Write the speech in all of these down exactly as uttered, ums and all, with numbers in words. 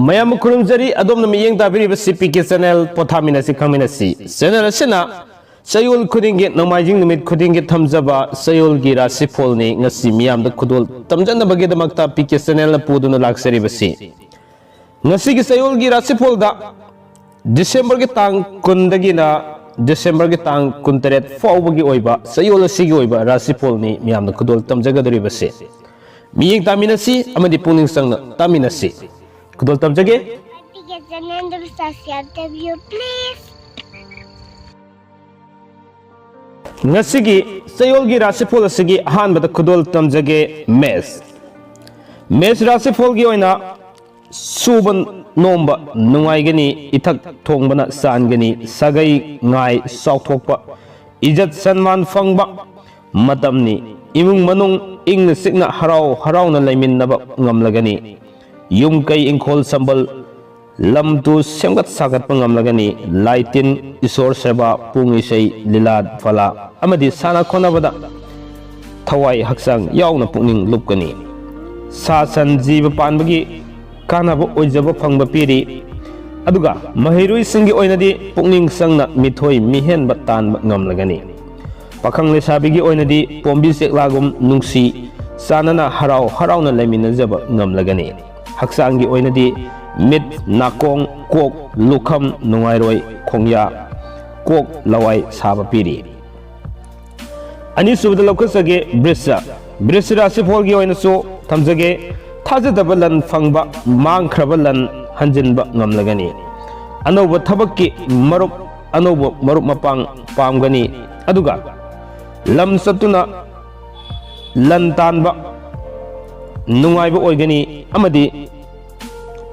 ꯃꯌꯥꯝꯕꯨ ꯈꯨꯔꯨꯝꯖꯔꯤ꯫ ꯑꯗꯣꯝꯅ ꯃꯤꯠꯌꯦꯡ ꯇꯥꯕꯤꯔꯤꯕꯁꯤ ꯄꯤ ꯀꯦ ꯆꯦꯅꯦꯜ ꯄꯣꯊꯥꯃꯤꯟꯅꯁꯤ ꯈꯪꯃꯤꯟꯅꯁꯤ꯫ ꯆꯦꯅꯦꯜ ꯑꯁꯤꯅ ꯆꯌꯣꯜ ꯈꯨꯗꯤꯡꯒꯤ, ꯅꯣꯡꯃꯥꯏꯖꯤꯡ ꯅꯨꯃꯤꯠ ꯈꯨꯗꯤꯡꯒꯤ ꯊꯝꯖꯕ ꯆꯌꯣꯜꯒꯤ ꯔꯥꯁꯤꯐꯣꯜꯅꯤ ꯉꯁꯤ ꯃꯤꯌꯥꯝꯗ ꯈꯨꯗꯣꯜ ꯇꯝꯖꯅꯕꯒꯤꯗꯃꯛꯇ ꯄꯤ ꯀꯦ ꯆꯦꯅꯦꯜꯅ ꯄꯨꯗꯨꯅ ꯂꯥꯛꯆꯔꯤꯕꯁꯤ꯫ ꯉꯁꯤꯒꯤ ꯆꯌꯣꯜꯒꯤ ꯔꯥꯁꯤꯐꯣꯜꯗ ꯗꯤꯁꯦꯝꯕꯔꯒꯤ ꯇꯥꯡ ꯀꯨꯟꯗꯒꯤꯅ ꯗꯤꯁꯦꯝꯕꯔꯒꯤ ꯇꯥꯡ ꯀꯨꯟꯇꯔꯦꯠ ꯐꯥꯎꯕꯒꯤ ꯑꯣꯏꯕ ꯆꯌꯣꯜ ꯑꯁꯤꯒꯤ ꯑꯣꯏꯕ ꯔꯥꯁꯤꯐꯣꯜꯅꯤ ꯃꯤꯌꯥꯝꯅ ꯈꯨꯗꯣꯜ ꯇꯝꯖꯒꯗꯧꯔꯤꯕꯁꯤ꯫ ꯃꯤꯠꯌꯦꯡ ꯇꯥꯃꯤꯟꯅꯁꯤ ꯑꯃꯗꯤ ꯄꯨꯛꯅꯤꯡ ꯆꯪꯅ ꯇꯥꯃꯤꯟꯅꯁꯤ꯫ ꯈꯨꯗꯣꯜ ꯇꯝꯖꯒꯦ꯫ ꯉꯁꯤꯒꯤ ꯆꯌꯣꯜꯒꯤ ꯔꯥꯁꯤꯐꯣꯜ ꯑꯁꯤꯒꯤ ꯑꯍꯥꯟꯕꯗ ꯈꯨꯗꯣꯜ ꯇꯝꯖꯒꯦ, ꯃꯦꯁ꯫ ꯃꯦꯁ ꯔꯥꯁꯤꯐꯣꯜꯒꯤ ꯑꯣꯏꯅ ꯁꯨꯕ ꯅꯣꯝꯕ ꯅꯨꯡꯉꯥꯏꯒꯅꯤ, ꯏꯊꯛ ꯊꯣꯡꯕꯅ ꯆꯥꯟꯒꯅꯤ, ꯁꯥꯒꯩ ꯉꯥꯏ ꯆꯥꯎꯊꯣꯛꯄ, ꯏꯖꯠ ꯁꯟꯃꯥꯟ ꯐꯪꯕ ꯃꯇꯝꯅꯤ꯫ ꯏꯃꯨꯡ ꯃꯅꯨꯡ ꯏꯪꯅ ꯆꯤꯛꯅ ꯍꯔꯥꯎ ꯍꯔꯥꯎꯅ ꯂꯩꯃꯤꯟꯅꯕ ꯉꯝꯂꯒꯅꯤ꯫ ꯌꯨꯝ ꯀꯩ ꯏꯪꯈꯣꯜ ꯁꯝꯕꯜ ꯂꯝ ꯇꯨ ꯁꯦꯝꯒꯠ ꯁꯥꯒꯠꯄ ꯉꯝꯂꯒꯅꯤ꯫ ꯂꯥꯏ ꯇꯤꯟ, ꯏꯁꯣꯔ ꯁꯦꯕꯥ, ꯄꯨꯡ ꯏꯁꯩ, ꯂꯤꯂꯥ ꯐꯂꯥ ꯑꯃꯗꯤ ꯁꯥꯟꯅ ꯈꯣꯠꯅꯕꯗ ꯊꯋꯥꯏ ꯍꯛꯆꯥꯡ ꯌꯥꯎꯅ ꯄꯨꯛꯅꯤꯡ ꯂꯨꯞꯀꯅꯤ꯫ ꯁꯥ ꯁꯟ ꯖꯤꯕ ꯄꯥꯟꯕꯒꯤ ꯀꯥꯟꯅꯕ ꯑꯣꯏꯖꯕ ꯐꯪꯕ ꯄꯤꯔꯤ꯫ ꯑꯗꯨꯒ ꯃꯍꯩꯔꯣꯏꯁꯤꯡꯒꯤ ꯑꯣꯏꯅꯗꯤ ꯄꯨꯛꯅꯤꯡ ꯆꯪꯅ ꯃꯤꯊꯣꯏ ꯃꯤꯍꯦꯟꯕ ꯇꯥꯟꯕ ꯉꯝꯂꯒꯅꯤ꯫ ꯄꯥꯈꯪ ꯂꯩꯁꯥꯕꯤꯒꯤ ꯑꯣꯏꯅꯗꯤ ꯄꯣꯝꯕꯤ ꯆꯦꯛꯂꯥꯒꯨꯝ ꯅꯨꯡꯁꯤ ꯆꯥꯟꯅꯅ ꯍꯔꯥꯎ ꯍꯔꯥꯎꯅ ꯂꯩꯃꯤꯟꯅꯖꯕ ꯉꯝꯂꯒꯅꯤ꯫ ꯍꯛꯆꯥꯡꯒꯤ ꯑꯣꯏꯅꯗꯤ ꯃꯤꯠ, ꯅꯥꯀꯣꯡ, ꯀꯣꯛ, ꯂꯨꯈꯝ, ꯅꯨꯡꯉꯥꯏꯔꯣꯏ, ꯈꯣꯡꯌꯥ, ꯀꯣꯛ ꯂꯋꯥꯏ ꯁꯥꯕ ꯄꯤꯔꯤ꯫ ꯑꯅꯤꯁꯨꯕꯗ ꯂꯧꯈꯠꯆꯒꯦ ꯕ꯭ꯔꯤꯁ꯫ ꯕ꯭ꯔꯤꯁ ꯔꯥꯁꯤꯐꯣꯜꯒꯤ ꯑꯣꯏꯅꯁꯨ ꯊꯝꯖꯒꯦ, ꯊꯥꯖꯗꯕ ꯂꯟ ꯐꯪꯕ, ꯃꯥꯡꯈ꯭ꯔꯕ ꯂꯟ ꯍꯟꯖꯤꯟꯕ ꯉꯝꯂꯒꯅꯤ꯫ ꯑꯅꯧꯕ ꯊꯕꯛꯀꯤ ꯃꯔꯨꯞ, ꯑꯅꯧꯕ ꯃꯔꯨꯞ ꯃꯄꯥꯡ ꯄꯥꯝꯒꯅꯤ꯫ ꯑꯗꯨꯒ ꯂꯝ ꯆꯠꯇꯨꯅ ꯂꯟ ꯇꯥꯟꯕ ꯅꯨꯡꯉꯥꯏꯕ ꯑꯣꯏꯒꯅꯤ ꯑꯃꯗꯤ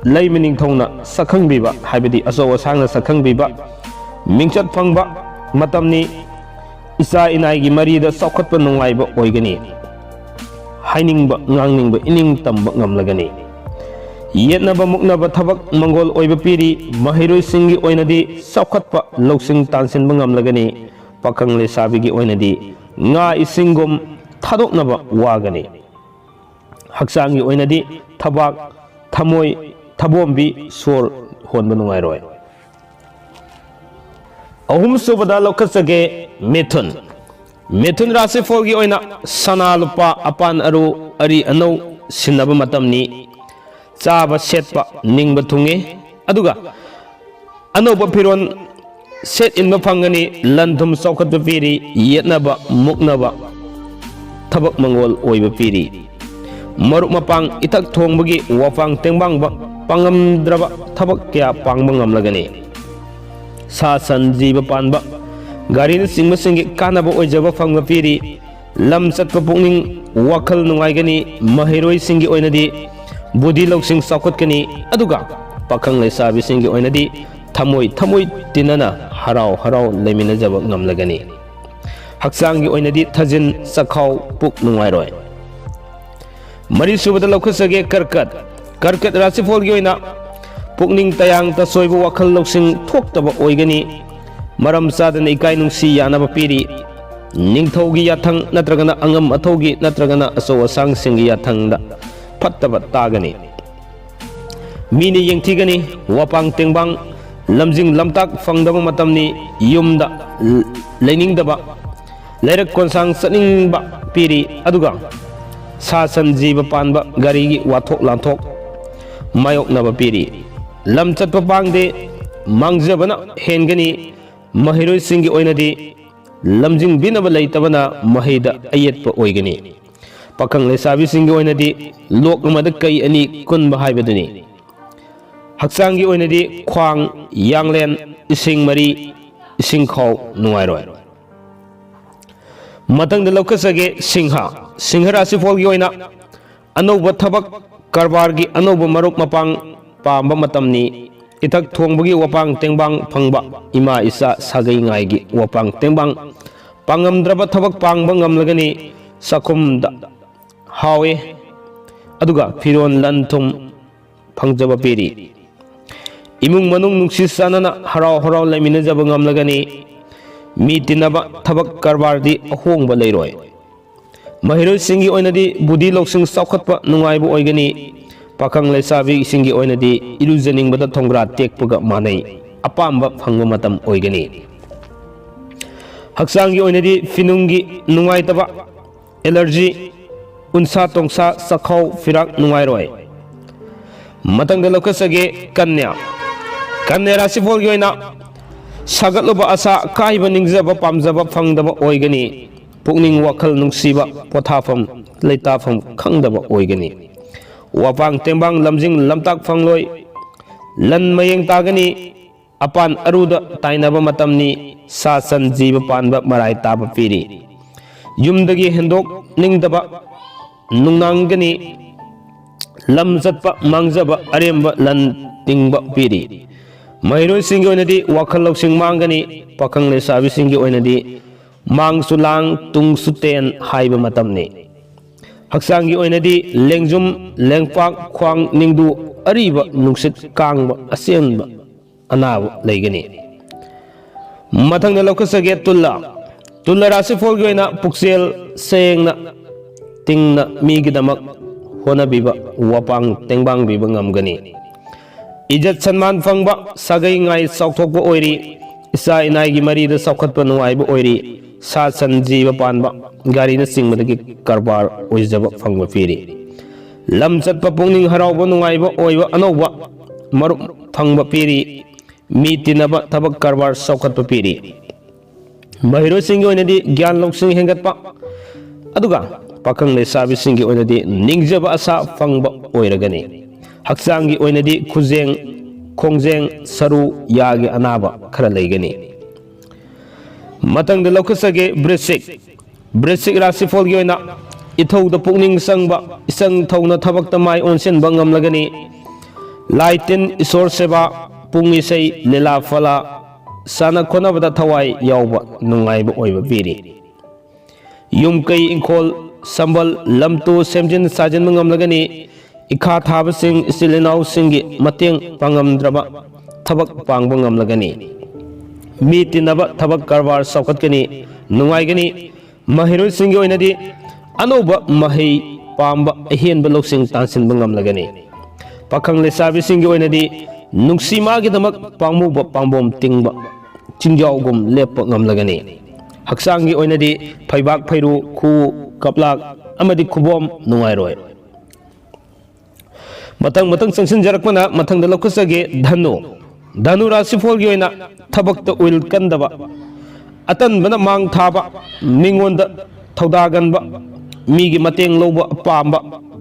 ꯂꯩꯃ ꯅꯤꯡꯊꯧꯅ ꯁꯛꯈꯪꯕꯤꯕ, ꯍꯥꯏꯕꯗꯤ ꯑꯆꯧ ꯑꯁꯥꯡꯅ ꯁꯛꯈꯪꯕꯤꯕ, ꯃꯤꯡꯆꯠ ꯐꯪꯕ ꯃꯇꯝꯅꯤ꯫ ꯏꯆꯥ ꯏꯅꯥꯏꯒꯤ ꯃꯔꯤꯗ ꯆꯥꯎꯈꯠꯄ ꯅꯨꯡꯉꯥꯏꯕ ꯑꯣꯏꯒꯅꯤ꯫ ꯍꯥꯏꯅꯤꯡꯕ, ꯉꯥꯡꯅꯤꯡꯕ, ꯏꯅꯤꯡ ꯇꯝꯕ ꯉꯝꯂꯒꯅꯤ꯫ ꯌꯦꯠꯅꯕ ꯃꯨꯛꯅꯕ ꯊꯕꯛ ꯃꯪꯒꯣꯜ ꯑꯣꯏꯕ ꯄꯤꯔꯤ꯫ ꯃꯍꯩꯔꯣꯏꯁꯤꯡꯒꯤ ꯑꯣꯏꯅꯗꯤ ꯆꯥꯎꯈꯠꯄ ꯂꯧꯁꯤꯡ ꯇꯥꯟꯁꯤꯟꯕ ꯉꯝꯂꯒꯅꯤ꯫ ꯄꯥꯈꯪ ꯂꯩꯁꯥꯕꯤꯒꯤ ꯑꯣꯏꯅꯗꯤ ꯉꯥ ꯏꯁꯤꯡꯒꯨꯝ ꯊꯥꯗꯣꯛꯅꯕ ꯋꯥꯒꯅꯤ꯫ ꯍꯛꯆꯥꯡꯒꯤ ꯑꯣꯏꯅꯗꯤ ꯊꯕꯥꯛ, ꯊꯃꯣꯏ, ꯊꯕꯣꯝꯕꯤ ꯁꯣꯔ ꯍꯣꯟꯕ ꯅꯨꯡꯉꯥꯏꯔꯣꯏ꯫ ꯑꯍꯨꯝꯁꯨꯕꯗ ꯂꯧꯈꯠꯆꯒꯦ ꯃꯤꯊꯨꯟ꯫ ꯃꯤꯊꯨꯟ ꯔꯥꯁꯤꯐꯣꯜꯒꯤ ꯑꯣꯏꯅ ꯁꯅꯥ ꯂꯨꯄꯥ, ꯑꯄꯥꯟ ꯑꯔꯨ, ꯑꯔꯤ ꯑꯅꯧ ꯁꯤꯟꯅꯕ ꯃꯇꯝꯅꯤ꯫ ꯆꯥꯕ ꯁꯦꯠꯄ ꯅꯤꯡꯕ ꯊꯨꯡꯉꯤ, ꯑꯗꯨꯒ ꯑꯅꯧꯕ ꯐꯤꯔꯣꯜ ꯁꯦꯠ ꯏꯟꯕ ꯐꯪꯒꯅꯤ꯫ ꯂꯟ ꯊꯨꯝ ꯆꯥꯎꯈꯠꯄ ꯄꯤꯔꯤ꯫ ꯌꯦꯠꯅꯕ ꯃꯨꯛꯅꯕ ꯊꯕꯛ ꯃꯪꯒꯣꯜ ꯑꯣꯏꯕ ꯄꯤꯔꯤ꯫ ꯃꯔꯨꯞ ꯃꯄꯥꯡ ꯏꯊꯛ ꯊꯣꯡꯕꯒꯤ ꯋꯥꯄꯥꯡ ꯇꯦꯡꯕꯥꯡꯕ ꯄꯥꯡꯉꯝꯗ꯭ꯔꯕ ꯊꯕꯛ ꯀꯌꯥ ꯄꯥꯡꯕ ꯉꯝꯂꯒꯅꯤ꯫ ꯁꯥ ꯁꯟ ꯖꯤꯕ ꯄꯥꯟꯕ, ꯒꯥꯔꯤꯅꯆꯤꯡꯕꯁꯤꯡꯒꯤ ꯀꯥꯟꯅꯕ ꯑꯣꯏꯖꯕ ꯐꯪꯕ ꯄꯤꯔꯤ꯫ ꯂꯝ ꯆꯠꯄ ꯄꯨꯛꯅꯤꯡ ꯋꯥꯈꯜ ꯅꯨꯡꯉꯥꯏꯒꯅꯤ꯫ ꯃꯍꯩꯔꯣꯏꯁꯤꯡꯒꯤ ꯑꯣꯏꯅꯗꯤ ꯕꯨꯙꯤ ꯂꯧꯁꯤꯡ ꯆꯥꯎꯈꯠꯀꯅꯤ, ꯑꯗꯨꯒ ꯄꯥꯈꯪ ꯂꯩꯁꯥꯕꯤꯁꯤꯡꯒꯤ ꯑꯣꯏꯅꯗꯤ ꯊꯃꯣꯏ ꯊꯃꯣꯏ ꯇꯤꯟꯅꯅ ꯍꯔꯥꯎ ꯍꯔꯥꯎ ꯂꯩꯃꯤꯟꯅꯖꯕ ꯉꯝꯂꯒꯅꯤ꯫ ꯍꯛꯆꯥꯡꯒꯤ ꯑꯣꯏꯅꯗꯤ ꯊꯥꯖꯤꯟ, ꯆꯈꯥꯎ, ꯄꯨꯛ ꯅꯨꯡꯉꯥꯏꯔꯣꯏ꯫ ꯃꯔꯤꯁꯨꯕꯗ ꯂꯧꯈꯠꯆꯒꯦ ꯀꯔꯀꯠ꯫ ꯀꯔꯀꯠ ꯔꯥꯁꯤꯐꯣꯜꯒꯤ ꯑꯣꯏꯅ ꯄꯨꯛꯅꯤꯡ ꯇꯌꯥꯡ ꯇꯁꯣꯏꯕ ꯋꯥꯈꯜ ꯂꯧꯁꯤꯡ ꯊꯣꯛꯇꯕ ꯑꯣꯏꯒꯅꯤ꯫ ꯃꯔꯝ ꯆꯥꯗꯅ ꯏꯀꯥꯏ ꯅꯨꯡꯁꯤ ꯌꯥꯅꯕ ꯄꯤꯔꯤ꯫ ꯅꯤꯡꯊꯧꯒꯤ ꯌꯥꯊꯪ ꯅꯠꯇ꯭ꯔꯒꯅ ꯑꯉꯝ ꯑꯊꯧꯒꯤ ꯅꯠꯇ꯭ꯔꯒꯅ ꯑꯆꯧ ꯑꯁꯥꯡꯁꯤꯡꯒꯤ ꯌꯥꯊꯪꯗ ꯐꯠꯇꯕ ꯇꯥꯒꯅꯤ꯫ ꯃꯤꯅ ꯌꯦꯡꯊꯤꯒꯅꯤ꯫ ꯋꯥꯄꯥꯡ ꯇꯦꯡꯕꯥꯡ, ꯂꯝꯖꯤꯡ ꯂꯝꯇꯥꯛ ꯐꯪꯗꯕ ꯃꯇꯝꯅꯤ꯫ ꯌꯨꯝꯗ ꯂ-, ꯂꯩꯅꯤꯡꯗꯕ, ꯂꯩꯔꯛ ꯀꯣꯟꯁꯥꯡ ꯆꯠꯅꯤꯡꯕ ꯄꯤꯔꯤ, ꯑꯗꯨꯒ ꯁꯥ ꯁꯟ ꯖꯤꯕ ꯄꯥꯟꯕ ꯒꯥꯔꯤꯒꯤ ꯋꯥꯊꯣꯛ ꯂꯥꯟꯊꯣꯛ ꯃꯥꯌꯣꯛꯅꯕ ꯄꯤꯔꯤ꯫ ꯂꯝ ꯆꯠꯄ ꯄꯥꯡꯗꯦ, ꯃꯥꯡꯖꯕꯅ ꯍꯦꯟꯒꯅꯤ꯫ ꯃꯍꯩꯔꯣꯏꯁꯤꯡꯒꯤ ꯑꯣꯏꯅꯗꯤ ꯂꯝꯖꯤꯡꯕꯤꯅꯕ ꯂꯩꯇꯕꯅ ꯃꯍꯩꯗ ꯑꯌꯦꯠꯄ ꯑꯣꯏꯒꯅꯤ꯫ ꯄꯥꯈꯪ ꯂꯩꯁꯥꯕꯤꯁꯤꯡꯒꯤ ꯑꯣꯏꯅꯗꯤ ꯂꯣꯛ ꯑꯃꯗ ꯀꯩ ꯑꯅꯤ ꯀꯨꯟꯕ ꯍꯥꯏꯕꯗꯨꯅꯤ꯫ ꯍꯛꯆꯥꯡꯒꯤ ꯑꯣꯏꯅꯗꯤ ꯈ꯭ꯋꯥꯡ, ꯌꯥꯡꯂꯦꯟ, ꯏꯁꯤꯡ ꯃꯔꯤ, ꯏꯁꯤꯡ ꯈꯥꯎ ꯅꯨꯡꯉꯥꯏꯔꯣꯏ꯫ ꯃꯊꯪꯗ ꯂꯧꯈꯠꯆꯒꯦ ꯁꯤꯡꯍ꯫ ꯁꯤꯡꯍ ꯔꯥꯁꯤꯐꯣꯜꯒꯤ ꯑꯣꯏꯅ ꯑꯅꯧꯕ ꯊꯕꯛ ꯀꯔꯕꯥꯔꯒꯤ ꯑꯅꯧꯕ ꯃꯔꯨꯞ ꯃꯄꯥꯡ ꯄꯥꯝꯕ ꯃꯇꯝꯅꯤ꯫ ꯏꯊꯛ ꯊꯣꯡꯕꯒꯤ ꯋꯥꯄꯥꯡ ꯇꯦꯡꯕꯥꯡ ꯐꯪꯕ, ꯏꯃꯥ ꯏꯆꯥ ꯁꯥꯒꯩ ꯉꯥꯏꯒꯤ ꯋꯥꯄꯥꯡ ꯇꯦꯡꯕꯥꯡ ꯄꯥꯡꯉꯝꯗ꯭ꯔꯕ ꯊꯕꯛ ꯄꯥꯡꯕ ꯉꯝꯂꯒꯅꯤ꯫ ꯆꯥꯛꯈꯨꯝꯗ ꯍꯥꯎꯏ, ꯑꯗꯨꯒ ꯐꯤꯔꯣꯟ ꯂꯟ ꯊꯨꯝ ꯐꯪꯖꯕ ꯄꯤꯔꯤ꯫ ꯏꯃꯨꯡ ꯃꯅꯨꯡ ꯅꯨꯡꯁꯤ ꯆꯥꯟꯅꯅ ꯍꯔꯥꯎ ꯍꯔꯥꯎ ꯂꯩꯃꯤꯟꯅꯖꯕ ꯉꯝꯂꯒꯅꯤ꯫ ꯃꯤ ꯇꯤꯟꯅꯕ, ꯊꯕꯛ ꯀꯔꯕꯥꯔꯗꯤ ꯑꯍꯣꯡꯕ ꯂꯩꯔꯣꯏ꯫ ꯃꯍꯩꯔꯣꯏꯁꯤꯡꯒꯤ ꯑꯣꯏꯅꯗꯤ ꯕꯨꯙꯤ ꯂꯧꯁꯤꯡ ꯆꯥꯎꯈꯠꯄ ꯅꯨꯡꯉꯥꯏꯕ ꯑꯣꯏꯒꯅꯤ꯫ ꯄꯥꯈꯪ ꯂꯩꯁꯥꯕꯤꯁꯤꯡꯒꯤ ꯑꯣꯏꯅꯗꯤ ꯏꯔꯨꯖꯅꯤꯡꯕꯗ ꯊꯣꯡꯒ꯭ꯔꯥ ꯇꯦꯛꯄꯒ ꯃꯥꯟꯅꯩ꯫ ꯑꯄꯥꯝꯕ ꯐꯪꯕ ꯃꯇꯝ ꯑꯣꯏꯒꯅꯤ꯫ ꯍꯛꯆꯥꯡꯒꯤ ꯑꯣꯏꯅꯗꯤ ꯐꯤꯅꯨꯡꯒꯤ ꯅꯨꯡꯉꯥꯏꯇꯕ, ꯑꯦꯂꯔꯖꯤ, ꯎꯟꯁꯥ ꯇꯣꯡꯁꯥ, ꯆꯈꯥꯎ ꯐꯤꯔꯥꯛ ꯅꯨꯡꯉꯥꯏꯔꯣꯏ꯫ ꯃꯊꯪꯗ ꯂꯧꯈꯠꯆꯒꯦ ꯀꯟꯌꯥ꯫ ꯀꯟꯌꯥ ꯔꯥꯁꯤꯐꯣꯜꯒꯤ ꯑꯣꯏꯅ ꯁꯥꯒꯠꯂꯨꯕ ꯑꯁꯥ, ꯀꯥꯏꯕ ꯅꯤꯡꯖꯕ ꯄꯥꯝꯖꯕ ꯐꯪꯗꯕ ꯑꯣꯏꯒꯅꯤ꯫ ꯄꯨꯛꯅꯤꯡ ꯋꯥꯈꯜ ꯅꯨꯡꯁꯤꯕ ꯄꯣꯊꯥꯐꯝ ꯂꯩꯇꯥꯐꯝ ꯈꯪꯗꯕ ꯑꯣꯏꯒꯅꯤ꯫ ꯋꯥꯄꯥꯡ ꯇꯦꯡꯕꯥꯡ ꯂꯝꯖꯤꯡ ꯂꯝꯇꯥꯛ ꯐꯪꯂꯣꯏ꯫ ꯂꯟ ꯃꯌꯦꯡ ꯇꯥꯒꯅꯤ꯫ ꯑꯄꯥꯟ ꯑꯔꯨꯗ ꯇꯥꯏꯅꯕ ꯃꯇꯝꯅꯤ꯫ ꯁꯥ ꯁꯟ ꯖꯤꯕ ꯄꯥꯟꯕ ꯃꯔꯥꯏ ꯇꯥꯕ ꯄꯤꯔꯤ꯫ ꯌꯨꯝꯗꯒꯤ ꯍꯦꯟꯗꯣꯛꯅꯤꯡꯗꯕ ꯅꯨꯡꯅꯥꯡꯒꯅꯤ꯫ ꯂꯝ ꯆꯠꯄ ꯃꯥꯡꯖꯕ ꯑꯔꯦꯝꯕ ꯂꯟ ꯇꯤꯡꯕ ꯄꯤꯔꯤ꯫ ꯃꯍꯩꯔꯣꯏꯁꯤꯡꯒꯤ ꯑꯣꯏꯅꯗꯤ ꯋꯥꯈꯜ ꯂꯧꯁꯤꯡ ꯃꯥꯡꯒꯅꯤ꯫ ꯄꯥꯈꯪ ꯂꯩꯁꯥꯕꯤꯁꯤꯡꯒꯤ ꯑꯣꯏꯅꯗꯤ ꯃꯥꯡꯁꯨ ꯂꯥꯡ ꯇꯨꯡꯁꯨ ꯇꯦꯟ ꯍꯥꯏꯕ ꯃꯇꯝꯅꯤ꯫ ꯍꯛꯆꯥꯡꯒꯤ ꯑꯣꯏꯅꯗꯤ ꯂꯦꯡꯖꯨꯝ, ꯂꯦꯡꯄꯥꯛ, ꯈ꯭ꯋꯥꯡ, ꯅꯤꯡꯗꯨ, ꯑꯔꯤꯕ, ꯅꯨꯡꯁꯤꯠ ꯀꯥꯡꯕ, ꯑꯆꯦꯟꯕ ꯑꯅꯥꯕ ꯂꯩꯒꯅꯤ꯫ ꯃꯊꯪꯗ ꯂꯧꯈꯠꯆꯒꯦ ꯇꯨꯂꯥ꯫ ꯇꯨꯂꯥ ꯔꯥꯁꯤꯐꯣꯜꯒꯤ ꯑꯣꯏꯅ ꯄꯨꯛꯆꯦꯜ ꯁꯦꯡꯅ ꯇꯤꯡꯅ ꯃꯤꯒꯤꯗꯃꯛ ꯍꯣꯠꯅꯕꯤꯕ, ꯋꯥꯄꯥꯡ ꯇꯦꯡꯕꯥꯡꯕꯤꯕ ꯉꯝꯒꯅꯤ꯫ ꯏꯖꯠ ꯁꯟꯃꯥꯟ ꯐꯪꯕ, ꯁꯥꯒꯩ ꯉꯥꯏ ꯆꯥꯎꯊꯣꯛꯄ ꯑꯣꯏꯔꯤ꯫ ꯏꯆꯥ ꯏꯅꯥꯏꯒꯤ ꯃꯔꯤꯗ ꯆꯥꯎꯈꯠꯄ ꯅꯨꯡꯉꯥꯏꯕ ꯑꯣꯏꯔꯤ꯫ ꯁꯥ ꯁꯟ ꯖꯤꯕ ꯄꯥꯟꯕ, ꯒꯥꯔꯤꯅꯆꯤꯡꯕꯗꯒꯤ ꯀꯔꯕꯥꯔ ꯑꯣꯏꯖꯕ ꯐꯪꯕ ꯄꯤꯔꯤ꯫ ꯂꯝ ꯆꯠꯄ ꯄꯨꯛꯅꯤꯡ ꯍꯔꯥꯎꯕ ꯅꯨꯡꯉꯥꯏꯕ ꯑꯣꯏꯕ ꯑꯅꯧꯕ ꯃꯔꯨꯞ ꯐꯪꯕ ꯄꯤꯔꯤ꯫ ꯃꯤ ꯇꯤꯟꯅꯕ ꯊꯕꯛ ꯀꯔꯕꯥꯔ ꯆꯥꯎꯈꯠꯄ ꯄꯤꯔꯤ꯫ ꯃꯍꯩꯔꯣꯏꯁꯤꯡꯒꯤ ꯑꯣꯏꯅꯗꯤ ꯒ꯭ꯌꯥꯟ ꯂꯧꯁꯤꯡ ꯍꯦꯟꯒꯠꯄ, ꯑꯗꯨꯒ ꯄꯥꯈꯪ ꯂꯩꯁꯥꯕꯤꯁꯤꯡꯒꯤ ꯑꯣꯏꯅꯗꯤ ꯅꯤꯡꯖꯕ ꯑꯁꯥ ꯐꯪꯕ ꯑꯣꯏꯔꯒꯅꯤ꯫ ꯍꯛꯆꯥꯡꯒꯤ ꯑꯣꯏꯅꯗꯤ ꯈꯨꯖꯦꯡ, ꯈꯣꯡꯖꯦꯡ, ꯁꯔꯨ, ꯌꯥꯒꯤ ꯑꯅꯥꯕ ꯈꯔ ꯂꯩꯒꯅꯤ꯫ ꯃꯊꯪꯗ ꯂꯧꯈꯠꯆꯒꯦ ꯕ꯭ꯔꯤꯁꯤꯛ꯫ ꯕ꯭ꯔꯤꯁꯤꯛ ꯔꯥꯁꯤꯐꯣꯜꯒꯤ ꯑꯣꯏꯅ ꯏꯊꯧꯗ ꯄꯨꯛꯅꯤꯡ ꯆꯪꯕ, ꯏꯆꯪ ꯊꯧꯅ ꯊꯕꯛꯇ ꯃꯥꯏ ꯑꯣꯟꯁꯤꯟꯕ ꯉꯝꯂꯒꯅꯤ꯫ ꯂꯥꯏ ꯇꯤꯟ, ꯏꯁꯣꯔ ꯁꯦꯕꯥ, ꯄꯨꯡ ꯏꯁꯩ, ꯂꯤꯂꯥ ꯐꯂꯥ, ꯁꯥꯟꯅ ꯈꯣꯠꯅꯕꯗ ꯊꯋꯥꯏ ꯌꯥꯎꯕ ꯅꯨꯡꯉꯥꯏꯕ ꯑꯣꯏꯕ ꯄꯤꯔꯤ꯫ ꯌꯨꯝ ꯀꯩ ꯏꯪꯈꯣꯜ ꯁꯝꯕꯜ ꯂꯝꯇꯨ ꯁꯦꯝꯖꯤꯟ ꯁꯥꯖꯤꯟꯕ ꯉꯝꯂꯒꯅꯤ꯫ ꯏꯈꯥ ꯊꯥꯕꯁꯤꯡ ꯏꯆꯤꯜ ꯏꯅꯥꯎꯁꯤꯡꯒꯤ ꯃꯇꯦꯡ ꯄꯥꯡꯉꯝꯗ꯭ꯔꯕ ꯊꯕꯛ ꯄꯥꯡꯕ ꯉꯝꯂꯒꯅꯤ꯫ ꯃꯤ ꯇꯤꯟꯅꯕ ꯊꯕꯛ ꯀꯔꯕꯥꯔ ꯆꯥꯎꯈꯠꯀꯅꯤ, ꯅꯨꯡꯉꯥꯏꯒꯅꯤ꯫ ꯃꯍꯩꯔꯣꯏꯁꯤꯡꯒꯤ ꯑꯣꯏꯅꯗꯤ ꯑꯅꯧꯕ ꯃꯍꯩ ꯄꯥꯝꯕ ꯑꯍꯦꯟꯕ ꯂꯧꯁꯤꯡ ꯇꯥꯟꯁꯤꯟꯕ ꯉꯝꯂꯒꯅꯤ꯫ ꯄꯥꯈꯪ ꯂꯩꯁꯥꯕꯤꯁꯤꯡꯒꯤ ꯑꯣꯏꯅꯗꯤ ꯅꯨꯡꯁꯤ ꯃꯥꯒꯤꯗꯃꯛ ꯄꯥꯝꯃꯨꯕ ꯄꯥꯝꯕꯣꯝ ꯇꯤꯡꯕ ꯆꯤꯡꯖꯥꯎꯒꯨꯝ ꯂꯦꯞꯄ ꯉꯝꯂꯒꯅꯤ꯫ ꯍꯛꯆꯥꯡꯒꯤ ꯑꯣꯏꯅꯗꯤ ꯐꯩꯕꯥꯛ ꯐꯩꯔꯨ, ꯈꯨꯎ, ꯀꯞꯂꯥꯛ ꯑꯃꯗꯤ ꯈꯨꯕꯣꯝ ꯅꯨꯡꯉꯥꯏꯔꯣꯏ꯫ ꯃꯊꯪ ꯃꯊꯪ ꯆꯪꯁꯤꯟꯖꯔꯛꯄꯅ ꯃꯊꯪꯗ ꯂꯧꯈꯠꯆꯒꯦ, ꯙꯅꯨ꯫ ꯙꯅꯨ ꯔꯥꯁꯤꯐꯣꯜꯒꯤ ꯑꯣꯏꯅ ꯊꯕꯛꯇ ꯎꯏꯜ ꯀꯟꯗꯕ, ꯑꯇꯟꯕꯅ ꯃꯥꯡ ꯊꯥꯕ, ꯃꯤꯉꯣꯟꯗ ꯊꯧꯗꯥꯒꯟꯕ, ꯃꯤꯒꯤ ꯃꯇꯦꯡ ꯂꯧꯕ ꯄꯥꯝꯕ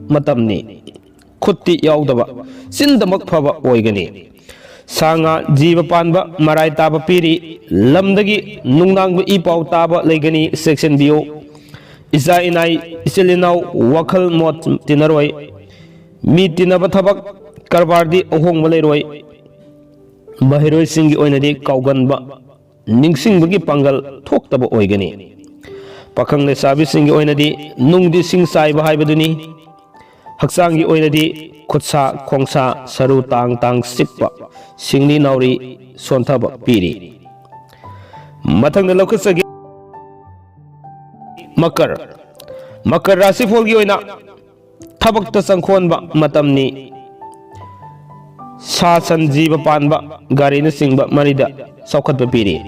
ꯃꯇꯝꯅꯤ꯫ ꯈꯨꯠꯇꯤ ꯌꯥꯎꯗꯕ, ꯆꯤꯟꯗꯃꯛ ꯐꯕ ꯑꯣꯏꯒꯅꯤ꯫ ꯁꯥ ꯉꯥ ꯖꯤꯕ ꯄꯥꯟꯕ ꯃꯔꯥꯏ ꯇꯥꯕ ꯄꯤꯔꯤ꯫ ꯂꯝꯗꯒꯤ ꯅꯨꯡꯅꯥꯡꯕ ꯏ ꯄꯥꯎ ꯇꯥꯕ ꯂꯩꯒꯅꯤ, ꯆꯦꯛꯁꯤꯟꯕꯤꯌꯨ꯫ ꯏꯆꯥ ꯏꯅꯥꯏ, ꯏꯆꯤꯜ ꯏꯅꯥꯎ ꯋꯥꯈꯜ ꯃꯣꯠ ꯇꯤꯟꯅꯔꯣꯏ꯫ ꯃꯤ ꯇꯤꯟꯅꯕ ꯊꯕꯛ ꯀꯔꯕꯥꯔꯗꯤ ꯑꯍꯣꯡꯕ ꯂꯩꯔꯣꯏ꯫ ꯃꯍꯩꯔꯣꯏꯁꯤꯡꯒꯤ ꯑꯣꯏꯅꯗꯤ ꯀꯥꯎꯒꯟꯕ, ꯅꯤꯡꯁꯤꯡꯕꯒꯤ ꯄꯥꯡꯒꯜ ꯊꯣꯛꯇꯕ ꯑꯣꯏꯒꯅꯤ꯫ ꯄꯥꯈꯪ ꯂꯩꯁꯥꯕꯤꯁꯤꯡꯒꯤ ꯑꯣꯏꯅꯗꯤ ꯅꯨꯡꯗꯤ ꯁꯤꯡ ꯆꯥꯏꯕ ꯍꯥꯏꯕꯗꯨꯅꯤ꯫ ꯍꯛꯆꯥꯡꯒꯤ ꯑꯣꯏꯅꯗꯤ ꯈꯨꯠꯁꯥ ꯈꯣꯡꯁꯥ, ꯁꯔꯨ ꯇꯥꯡ ꯇꯥꯡ ꯆꯤꯛꯄ, ꯁꯤꯡꯂꯤ ꯅꯥꯎꯔꯤ ꯁꯣꯟꯊꯕ ꯄꯤꯔꯤ꯫ ꯃꯊꯪꯗ ꯂꯧꯈꯠꯆꯒꯦ, ꯃꯀꯔ꯫ ꯃꯀꯔ ꯔꯥꯁꯤꯐꯣꯜꯒꯤ ꯑꯣꯏꯅ ꯊꯕꯛꯇ ꯆꯪꯈꯣꯟꯕ ꯃꯇꯝꯅꯤ꯫ ꯁꯥ ꯁꯟ ꯖꯤꯕ ꯄꯥꯟꯕ, ꯒꯥꯔꯤꯅꯆꯤꯡꯕ ꯃꯔꯤꯗ ꯆꯥꯎꯈꯠꯄ ꯄꯤꯔꯤ꯫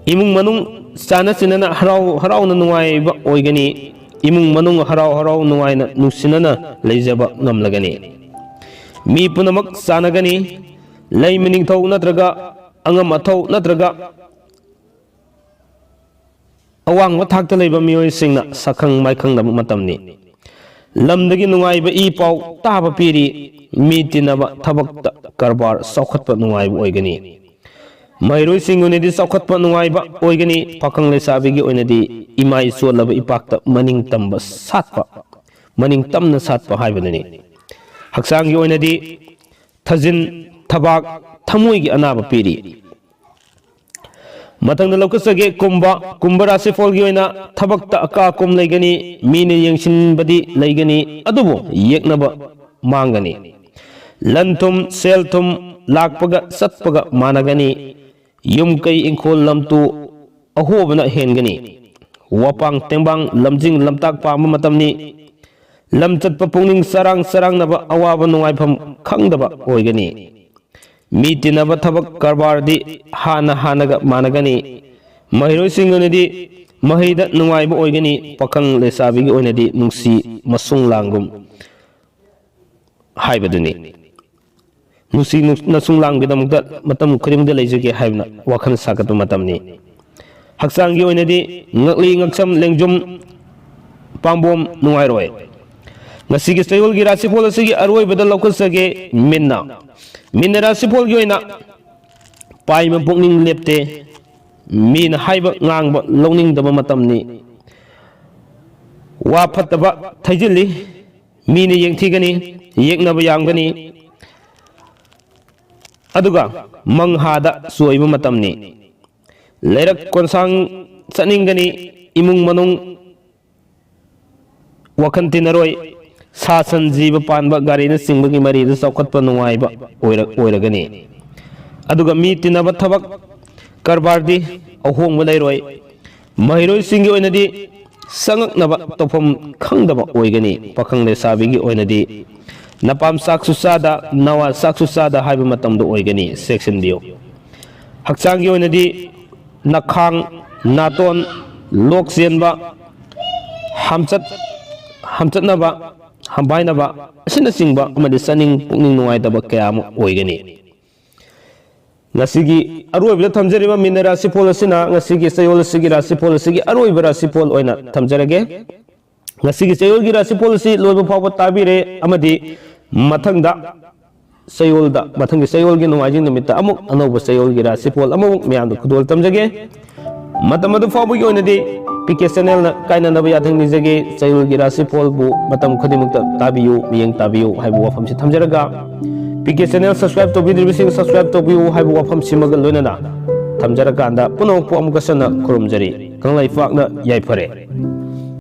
ꯏꯃꯨꯡ ꯃꯅꯨꯡ ꯆꯥꯟꯅ ꯆꯤꯟꯅꯅ ꯍꯔꯥꯎ ꯍꯔꯥꯎꯅ ꯅꯨꯡꯉꯥꯏꯕ ꯑꯣꯏꯒꯅꯤ꯫ ꯏꯃꯨꯡ ꯃꯅꯨꯡ ꯍꯔꯥꯎ ꯍꯔꯥꯎ ꯅꯨꯡꯉꯥꯏꯅ ꯅꯨꯡꯁꯤꯅꯅ ꯂꯩꯖꯕ ꯉꯝꯂꯒꯅꯤ꯫ ꯃꯤ ꯄꯨꯝꯅꯃꯛ ꯆꯥꯟꯅꯒꯅꯤ꯫ ꯂꯩꯃ ꯅꯤꯡꯊꯧ ꯅꯠꯇ꯭ꯔꯒ ꯑꯉꯝ ꯑꯊꯧ ꯅꯠꯇ꯭ꯔꯒ ꯑꯋꯥꯡꯕ ꯊꯥꯛꯇ ꯂꯩꯕ ꯃꯤꯑꯣꯏꯁꯤꯡꯅ ꯁꯛꯈꯪ ꯃꯥꯏꯈꯪꯅꯕ ꯃꯇꯝꯅꯤ꯫ ꯂꯝꯗꯒꯤ ꯅꯨꯡꯉꯥꯏꯕ ꯏ ꯄꯥꯎ ꯇꯥꯕ ꯄꯤꯔꯤ꯫ ꯃꯤ ꯇꯤꯟꯅꯕ, ꯊꯕꯛꯇ, ꯀꯔꯕꯥꯔ ꯆꯥꯎꯈꯠꯄ ꯅꯨꯡꯉꯥꯏꯕ ꯑꯣꯏꯒꯅꯤ꯫ ꯃꯍꯩꯔꯣꯏꯁꯤꯡꯒꯤ ꯑꯣꯏꯅꯗꯤ ꯆꯥꯎꯈꯠꯄ ꯅꯨꯡꯉꯥꯏꯕ ꯑꯣꯏꯒꯅꯤ꯫ ꯄꯥꯈꯪ ꯂꯩꯁꯥꯕꯤꯒꯤ ꯑꯣꯏꯅꯗꯤ ꯏꯃꯥꯏ ꯆꯣꯜꯂꯕ ꯏꯄꯥꯛꯇ ꯃꯅꯤꯡ ꯇꯝꯕ ꯁꯥꯠꯄ, ꯃꯅꯤꯡ ꯇꯝꯅ ꯁꯥꯠꯄ ꯍꯥꯏꯕꯗꯨꯅꯤ꯫ ꯍꯛꯆꯥꯡꯒꯤ ꯑꯣꯏꯅꯗꯤ ꯊꯥꯖꯤꯟ, ꯊꯕꯥꯛ, ꯊꯃꯣꯏꯒꯤ ꯑꯅꯥꯕ ꯄꯤꯔꯤ꯫ ꯃꯊꯪꯗ ꯂꯧꯈꯠꯆꯒꯦ, ꯀꯨꯝꯚ꯫ ꯀꯨꯝꯚ ꯔꯥꯁꯤꯐꯣꯜꯒꯤ ꯑꯣꯏꯅ ꯊꯕꯛꯇ ꯑꯀꯥ ꯑꯀꯨꯝ ꯂꯩꯒꯅꯤ, ꯃꯤꯅ ꯌꯦꯡꯁꯤꯟꯕꯗꯤ ꯂꯩꯒꯅꯤ, ꯑꯗꯨꯕꯨ ꯌꯦꯛꯅꯕ ꯃꯥꯡꯒꯅꯤ꯫ ꯂꯟ ꯊꯨꯝ, ꯁꯦꯜ ꯊꯨꯝ ꯂꯥꯛꯄꯒ ꯆꯠꯄꯒ ꯃꯥꯟꯅꯒꯅꯤ꯫ ꯌꯨꯝ ꯀꯩ ꯏꯪꯈꯣꯜ ꯂꯝꯇꯨ ꯑꯍꯣꯕꯅ ꯍꯦꯟꯒꯅꯤ꯫ ꯋꯥꯄꯥꯡ ꯇꯦꯡꯕꯥꯡ ꯂꯝꯖꯤꯡ ꯂꯝꯇꯥꯛ ꯄꯥꯝꯕ ꯃꯇꯝꯅꯤ꯫ ꯂꯝ ꯆꯠꯄ ꯄꯨꯛꯅꯤꯡ ꯆꯔꯥꯡ ꯆꯔꯥꯡꯅꯕ, ꯑꯋꯥꯕ ꯅꯨꯡꯉꯥꯏꯐꯝ ꯈꯪꯗꯕ ꯑꯣꯏꯒꯅꯤ꯫ ꯃꯤ ꯇꯤꯟꯅꯕ, ꯊꯕꯛ ꯀꯔꯕꯥꯔꯗꯤ ꯍꯥꯟꯅ ꯍꯥꯟꯅꯒ ꯃꯥꯟꯅꯒꯅꯤ꯫ ꯃꯍꯩꯔꯣꯏꯁꯤꯡ ꯑꯣꯏꯅꯗꯤ ꯃꯍꯩꯗ ꯅꯨꯡꯉꯥꯏꯕ ꯑꯣꯏꯒꯅꯤ꯫ ꯄꯥꯈꯪ ꯂꯩꯁꯥꯕꯤꯒꯤ ꯑꯣꯏꯅꯗꯤ ꯅꯨꯡꯁꯤ ꯃꯁꯨꯡ ꯂꯥꯡꯒꯨꯝ ꯍꯥꯏꯕꯗꯨꯅꯤ꯫ ꯅꯨꯡꯁꯤ ꯅꯨꯡ-, ꯅꯁꯨꯡ ꯂꯥꯡꯒꯤꯗꯃꯛꯇ ꯃꯇꯝ ꯈꯨꯗꯤꯡꯃꯛꯇ ꯂꯩꯖꯒꯦ ꯍꯥꯏꯕꯅ ꯋꯥꯈꯜ ꯁꯥꯒꯠꯄ ꯃꯇꯝꯅꯤ꯫ ꯍꯛꯆꯥꯡꯒꯤ ꯑꯣꯏꯅꯗꯤ ꯉꯛꯂꯤ, ꯉꯛꯁꯝ, ꯂꯦꯡꯖꯨꯝ, ꯄꯥꯝꯕꯣꯝ ꯅꯨꯡꯉꯥꯏꯔꯣꯏ꯫ ꯉꯁꯤꯒꯤ ꯆꯌꯣꯜꯒꯤ ꯔꯥꯁꯤꯐꯣꯜ ꯑꯁꯤꯒꯤ ꯑꯔꯣꯏꯕꯗ ꯂꯧꯈꯠꯆꯒꯦ꯫ ꯃꯤꯟꯅ, ꯃꯤꯟꯅ ꯔꯥꯁꯤꯐꯣꯜꯒꯤ ꯑꯣꯏꯅ ꯄꯥꯏꯕ ꯄꯨꯛꯅꯤꯡ ꯂꯦꯞꯇꯦ꯫ ꯃꯤꯅ ꯍꯥꯏꯕ ꯉꯥꯡꯕ ꯂꯧꯅꯤꯡꯗꯕ ꯃꯇꯝꯅꯤ꯫ ꯋꯥ ꯐꯠꯇꯕ ꯊꯩꯖꯤꯜꯂꯤ꯫ ꯃꯤꯅ ꯌꯦꯡꯊꯤꯒꯅꯤ, ꯌꯦꯛꯅꯕ ꯌꯥꯝꯒꯅꯤ꯫ ꯑꯗꯨꯒ ꯃꯪꯍꯥꯗ ꯆꯣꯏꯕ ꯃꯇꯝꯅꯤ꯫ ꯂꯩꯔꯛ ꯀꯣꯟꯁꯥꯡ ꯆꯠꯅꯤꯡꯒꯅꯤ꯫ ꯏꯃꯨꯡ ꯃꯅꯨꯡ ꯋꯥꯈꯜ ꯇꯤꯟꯅꯔꯣꯏ꯫ ꯁꯥ ꯁꯟ, ꯖꯤꯕ ꯄꯥꯟꯕ, ꯒꯥꯔꯤꯅꯆꯤꯡꯕꯒꯤ ꯃꯔꯤꯗ ꯆꯥꯎꯈꯠꯄ ꯅꯨꯡꯉꯥꯏꯕ ꯑꯣꯏꯔ-, ꯑꯣꯏꯔꯒꯅꯤ꯫ ꯑꯗꯨꯒ ꯃꯤ ꯇꯤꯟꯅꯕ, ꯊꯕꯛ ꯀꯔꯕꯥꯔꯗꯤ ꯑꯍꯣꯡꯕ ꯂꯩꯔꯣꯏ꯫ ꯃꯍꯩꯔꯣꯏꯁꯤꯡꯒꯤ ꯑꯣꯏꯅꯗꯤ ꯆꯪꯉꯛꯅꯕ ꯇꯧꯐꯝ ꯈꯪꯗꯕ ꯑꯣꯏꯒꯅꯤ꯫ ꯄꯥꯈꯪ ꯂꯩꯁꯥꯕꯤꯒꯤ ꯑꯣꯏꯅꯗꯤ ꯅꯄꯥꯝ ꯆꯥꯛꯁꯨ ꯆꯥꯗ, ꯅꯋꯥ ꯆꯥꯛꯁꯨ ꯆꯥꯗ ꯍꯥꯏꯕ ꯃꯇꯝꯗ ꯑꯣꯏꯒꯅꯤ꯫ ꯆꯦꯛꯁꯤꯟꯕꯤꯌꯨ꯫ ꯍꯛꯆꯥꯡꯒꯤ ꯑꯣꯏꯅꯗꯤ ꯅꯈꯥꯡ, ꯅꯥꯇꯣꯟ, ꯂꯣꯛ ꯆꯦꯟꯕ, ꯍꯝꯆꯠ-, ꯍꯝꯆꯠꯅꯕ, ꯍꯝꯕꯥꯏꯅꯕ ꯑꯁꯤꯅꯆꯤꯡꯕ ꯑꯃꯗꯤ ꯆꯥꯅꯤꯡ ꯄꯨꯛꯅꯤꯡ ꯅꯨꯡꯉꯥꯏꯇꯕ ꯀꯌꯥ ꯑꯃ ꯑꯣꯏꯒꯅꯤ꯫ ꯉꯁꯤꯒꯤ ꯑꯔꯣꯏꯕꯗ ꯊꯝꯖꯔꯤꯕ ꯃꯤꯟꯅ ꯔꯥꯁꯤꯐꯣꯜ ꯑꯁꯤꯅ ꯉꯁꯤꯒꯤ ꯆꯌꯣꯜ ꯑꯁꯤꯒꯤ ꯔꯥꯁꯤꯐꯣꯜ ꯑꯁꯤꯒꯤ ꯑꯔꯣꯏꯕ ꯔꯥꯁꯤꯐꯣꯜ ꯑꯣꯏꯅ ꯊꯝꯖꯔꯒꯦ꯫ ꯉꯁꯤꯒꯤ ꯆꯌꯣꯜꯒꯤ ꯔꯥꯁꯤꯐꯣꯜ ꯑꯁꯤ ꯂꯣꯏꯕ ꯐꯥꯎꯕ ꯇꯥꯕꯤꯔꯦ ꯑꯃꯗꯤ ꯃꯊꯪꯗ ꯆꯌꯣꯜꯗ, ꯃꯊꯪꯒꯤ ꯆꯌꯣꯜꯒꯤ ꯅꯣꯡꯃꯥꯏꯖꯤꯡ ꯅꯨꯃꯤꯠꯇ ꯑꯃꯨꯛ ꯑꯅꯧꯕ ꯆꯌꯣꯜꯒꯤ ꯔꯥꯁꯤꯐꯣꯜ ꯑꯃꯃꯨꯛ ꯃꯌꯥꯝꯗ ꯈꯨꯗꯣꯜ ꯇꯝꯖꯒꯦ꯫ ꯃꯇꯝ ꯑꯗꯨ ꯐꯥꯎꯕꯒꯤ ꯑꯣꯏꯅꯗꯤ ꯄꯤ ꯀꯦ ꯆꯦꯅꯦꯜꯅ ꯀꯥꯏꯅꯅꯕ ꯌꯥꯊꯪ ꯅꯤꯖꯒꯦ꯫ ꯆꯌꯣꯜꯒꯤ ꯔꯥꯁꯤꯐꯣꯜꯕꯨ ꯃꯇꯝ ꯈꯨꯗꯤꯡꯃꯛꯇ ꯇꯥꯕꯤꯌꯨ, ꯃꯤꯠꯌꯦꯡ ꯇꯥꯕꯤꯌꯨ ꯍꯥꯏꯕ ꯋꯥꯐꯝꯁꯤ ꯊꯝꯖꯔꯒ, ꯄꯤ ꯀꯦ ꯆꯦꯅꯦꯜ ꯁꯕꯁꯀ꯭ꯔꯥꯏꯕ ꯇꯧꯕꯤꯗ꯭ꯔꯤꯕꯁꯤꯡ ꯁꯕꯁꯀ꯭ꯔꯥꯏꯕ ꯇꯧꯕꯤꯌꯨ ꯍꯥꯏꯕ ꯋꯥꯐꯝꯁꯤꯃꯒ ꯂꯣꯏꯅꯅ ꯊꯝꯖꯔꯀꯥꯟꯗ ꯄꯨꯝꯅꯃꯛꯄꯨ ꯑꯃꯨꯛꯀ ꯍꯟꯅ ꯈꯨꯔꯨꯝꯖꯔꯤ꯫ ꯀꯪꯂꯩꯄꯥꯛꯅ ꯌꯥꯏꯐꯔꯦ꯫